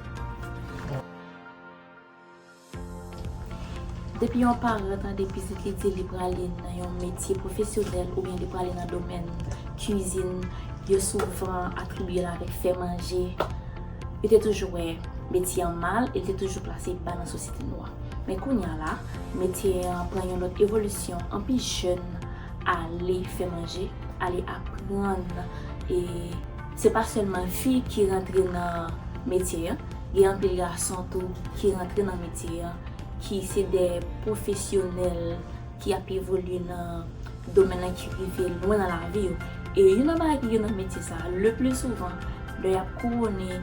Depi yon paran tande pitit li di li prale nan yon metye pwofesyonèl oubyen li prale nan domèn kwizin, yo souvan atribye l avèk fè manje. Yo te toujou wè metye an mal e l te toujou plase ba nan sosyete nou an. Men kounye a la, metye an pran yon lòt evolisyon, anpil jèn ale fè manje, ale aprann. E se pa sèlman fi ki rantre nan metye an, gen anpil gason tou ki rantre nan metye an, ki se de pwofesyonèl ki ap evolye nan domèn nan, ki rive lwen nan lavi yo. E youn nan bagay ki gen nan metye sa a, le pli souvan, lè y ap kouwone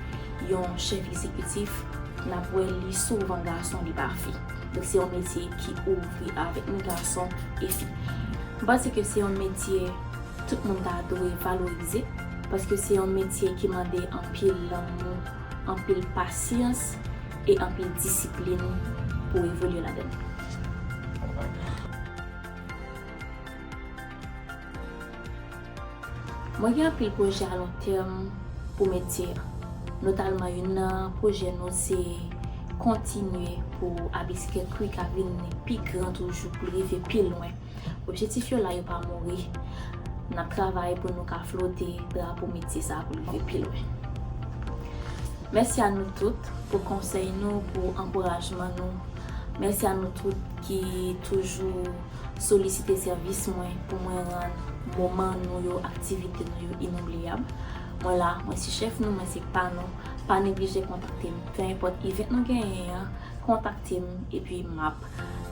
yon chèf egzekitif, n ap wè li souvan gason, li pa fi. Donk, se yon metye ki ouvri avèk ni gason e fi. M panse ke se yon metye tout moun ta dwe valorize, paske se yon metye ki mande anpil lanmou, anpil pasyans e anpil disiplin pou evolye ladan l. Mwen gen anpil pwojè a lon tèm pou metye a. Notalman, youn nan pwojè nou se kontinye pou Abiskèk Creek a vin pi gran toujou, pou l rive pi lwen. Objektif yo la, yo pa mouri. N ap travay pou nou ka flote drapo metye sa a pou l rive pi lwen. Mèsi a nou tout pou konsèy nou, pou ankourajman nou. Mèsi a nou tout ki toujou solisite sèvis mwen pou mwen rann moman nou yo, aktivite nou yo inoubliyab. Mwen la, mwen se chèf nou, mwen se pa nou. Pa neglije kontakte m. Pe enpòt event nou genyen an, kontakte m, epi m ap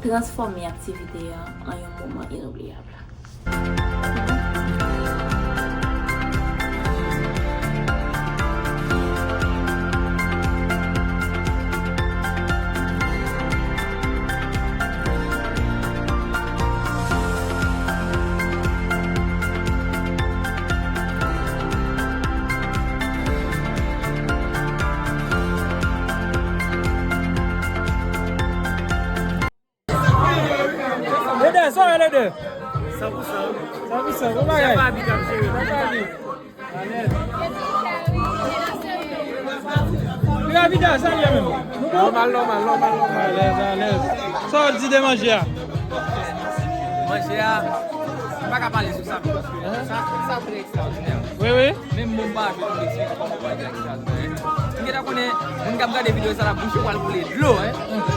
transfòme aktivite an an yon moman inoubliyab. Lede, sa w ye, Lede? San pou san. San pou san, bon bagay. Chèf Abi k ap jere. Chèf Abi. Alèz. Li ka vide a, sa l ye menm? Nou bon? Nòmal, nòmal, nòmal, nòmal. Alèz, alèz. Sa w di de manje a? Manje a, m pa ka pale sou sa, paske sa, sa trè ekstraòdinè. Wi, wi. Menm mo m pa jwenn pou m eksplike kòman bagay la ekstraòdinè. M gentan konnen, moun k ap gade videyo sa la, bouch yo pral koule dlo, en.